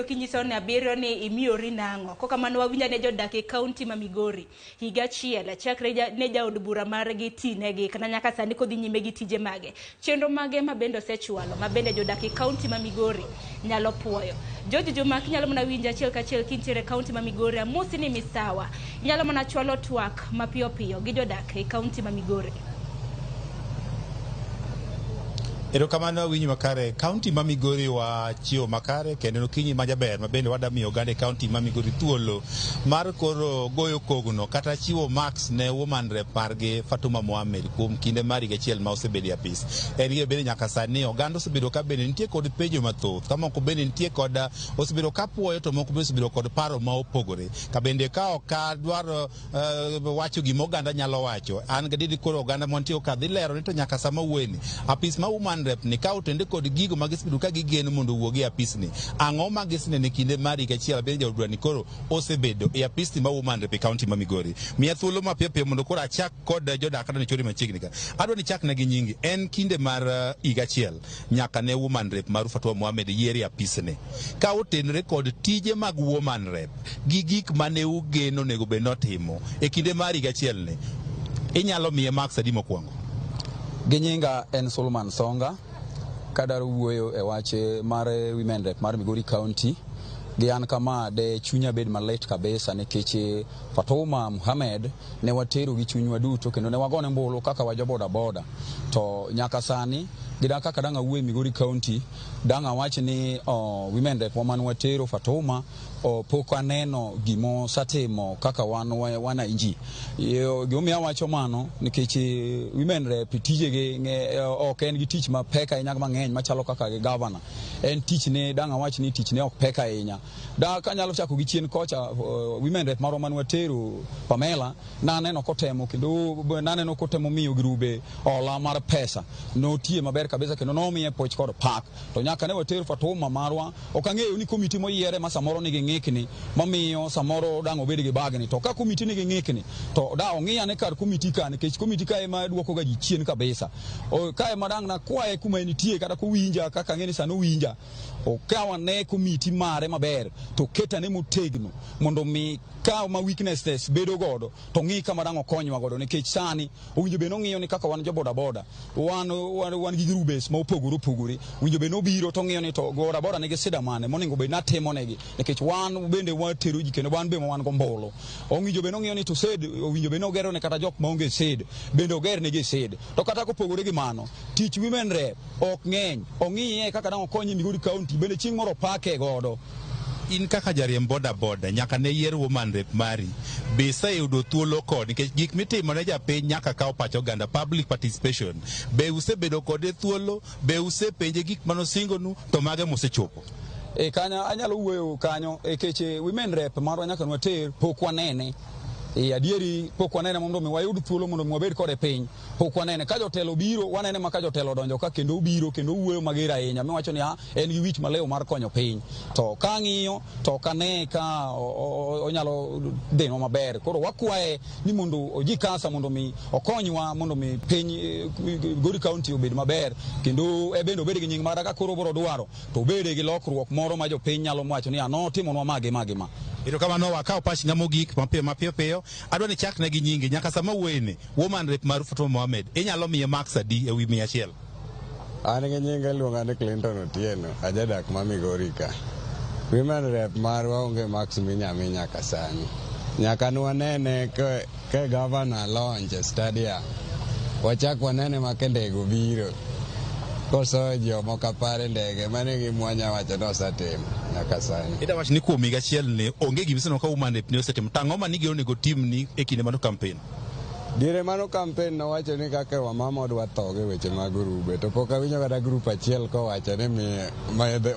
Kendo kinyiso ni 7 ni imiyori nang'o. Kokamano wawinja ne jodak e kaunti ma Migori. Higa achiel chakre ne jaod bura margi tinegi kata nyaka sani kodhi nyime gi tije mage. Chenro mage ma bende osechwalo ma bende jodak e kaunti ma Migori nyalo puoyo. George Juma kinyalo mana winjo achiel kachiel kintiere e kaunti ma Migori amosi ni misawa. Inyalo mana chwalo twak mapiyo piyo gi jodak e kaunti ma Migori. Erokamano awinji makare. Kaunti ma Migori wachiewo makare kendo en okinyi ma jaber ma bende wada miyo oganda e kaunti ma Migori thuolo mar koro goyo kogno kata chiwo marks ne woman rep margi Fatuma Mohamed kuom kinde mar higa achiel ma osebedo e apis. En gima bende nyaka sani oganda osebedo ka bende nitie kod penjo mathoth ka moko bende nitie kod osebedo ka puoyo to moko bende osebedo kod paro ma opogore. Ka bende ka ok adwar wacho gima oganda nyalo wacho an gadier koro oganda mantie ka dhi lero ni to nyaka sama wuoyeni apis ma woman rep ni ka otende kod gigo ma gisebedo ka gigeno mondo owuog e apis ni ang'o ma giseneno e kinde mar higa achiel bende jaod bura ni koro osebedo e apis ni ma woman rep e kaunti ma Migori. Miya thuolo mapiyo piyo mondo koro achak kod jodak adwa ni chori machiegni ka. Adwa ni chak negi nyingi. En kinde mar higa achiel nyaka ne woman rep mar Fatuma Mohamed yier e apis ni. Ka otenore kod tije mag woman rep gi gik mane ugeno onego bed notimo e kinde mar higa achiel ni, inyalo miye marks adi mokwongo? Gi nyinga en Solomon Songa, kadwaro wuoyo e wach mar women rep mar Migori County. Gi an kama de chunya bed malit kabisa nikech Fatuma Mohamed ne watero gi chunywa duto kendo ne wagone mbulu kaka wa jo boda boda. To nyaka sani gi kaka dang' awuoyo e Migori County, dang' awach ni women rep wa mane watero Fatuma pok aneno gimo satimo kaka wan wananchi. Gimomiyo awacho mano nikech women rep tijegi ok en gi tich mapek ahinya mang'eny machalo kaka gi governor. En tich ne dang' awach ni tich ne ok pek ahinya. Da kanyalo chako gi chien kocha women rep marwa mane watero Pamela naneno kotemo kendo naneno kotemo miyo grube hola mar pesa. Notiye maber kabisa kendo nomiye puoch kod pak. To nyaka ne water Fatuma marwa, ok ang'eyo ni komiti moyiere ma samoro nigi ng'ikni mamiyo samoro dang' obed gi bagni. To ka komiti nigi ng'ikni to da ong'i ane kar komiti ka nikech komiti ka ema duoko ga ji chien kabisa. Ka ema dang' nakwaye kuma entie kata kowinja kaka ang'e ni sani owinja, okaw ane komiti mare maber to ketane motegno mondo mi ka ma weaknesses bedo godo to ng'i kama dang' okonywa godo nikech sani owinjo bed nong'iyo ni kaka wan jo boda boda wan gi grubes ma opogore opogore, owinjo bed nobiro to ng'iyo ni to boda boda nigi sida mane monego bed natimonegi nikech wan bende watero ji kendo wan be wan gombulu. Owinjo bed nong'iyo ni to sed owinjo bed nogero ne kata jok maonge sed bende ogernegi sed. To kata kopogore gi mano, tich women rep ok ng'eny, ong'iye kaka dang' okonye Migori County bende chieng' moro opake godo. In kaka jariemb boda boda nyaka ne yier woman rep mari, be iseyudo thuolo kod nikech gik mitimo ne japiny nyaka kaw pach oganda, public participation, be usebedo kode thuolo, be usepenje gik manosingonu to mage mosechopo? E kanyo anyalo wuoyo kanyo nikech women rep marwa nyaka nwater pok wanene. Adieri pok wanene mondo mi wayud thuolo mondo mi wabed kode piny. Pok wanene ka jotelo biro, wanene ma ka jotelo odonjo ka kendo obiro kendo owuoyo mager ahinya miwacho ni en gi wich malew mar konyo piny. To ka ang'iyo to ok ane ka onyalo dhinwa maber. Koro wakwaye ni mondo ojikasa mondo mi okonywa mondo mi piny Migori County obed maber kendo e bende obed gi nying mara ka koro obiro dwaro to obede gi lokruok moro ma jopiny nyalo wacho ni notimonwa ma gi ma gi ma. Erokamano, wakaw pach ng'ama mogik mapiyo mapiyo piyo. Adwa ni chakne gi nyingi nyaka sama wuoyeni, woman rep mar Fatuma Mohamed inyalo miye marks adi ewi 100? An gi nyinga iluonga ni Clinton Otieno, ajadak ma Migori ka. Women rep marwa onge marks minyami nyaka sani. Nyaka nwanene ka governor launch e stadium. Wachak wanene ma ka ndege obiro. Kosoyo jomoko apar e ndege, mano e gima wanya wacho ni osetimo nyaka sani. Ida wacho ni kuom higa achiel ni onge gima iseneno ka woman rep ni osetimo. To ang'o ma nigeno onego timni e kinde mano campaign? Diere mano campaign nowacho ni kaka wamama odwa tho gi weche mag grube to pok awinjo kata grup achiel kowacho ni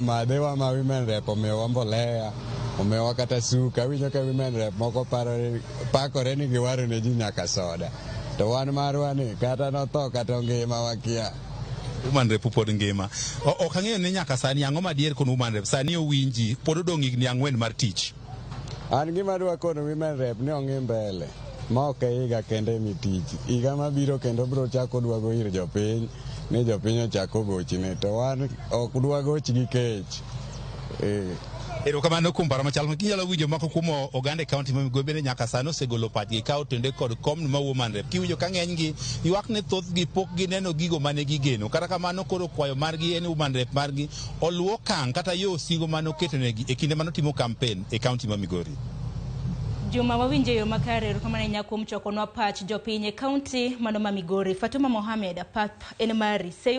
madhewa ma women rep omiyowa mbolea, omiyowa kata suka. Awinjo ka women rep moko pakore ni giwaro ne ji nyaka soda. To wan marwa ni kata notho kata ongima wakia. Woman rep pod ngima. Ok ang'eyo ni nyaka sani ang'o madier kon woman rep. Sani owinji pod odong' higni 4 mar tich. An gima adwa kono women rep ni ong'i mbele. Ma ok e higa kende mitich. Higa mabiro kendo biro chako dwago ir jopiny ni jopiny ochako gochne to wan ok dwa goch gi kech. Erokamano kuom paro machal kinyalo winjo moko kuom oganda e kaunti ma Migori bende nyaka sani osegolo pachgi ka otende kod kom ma woman rep. Kiwinjo ka ng'enygi ywak ne thothgi pok gineno gigo mane gigeno. Kata kamano koro kwayo margi en woman rep margi oluw okang' kata yo singo mane oketonegi e kinde mane otimo kampen e kaunti ma Migori. Juma, wawinjo e yo makare. Erokamano ahinya kuom chokonwa pach jopiny e kaunti mano ma Migori. Fatuma Mohamed, pap en mari. Seyo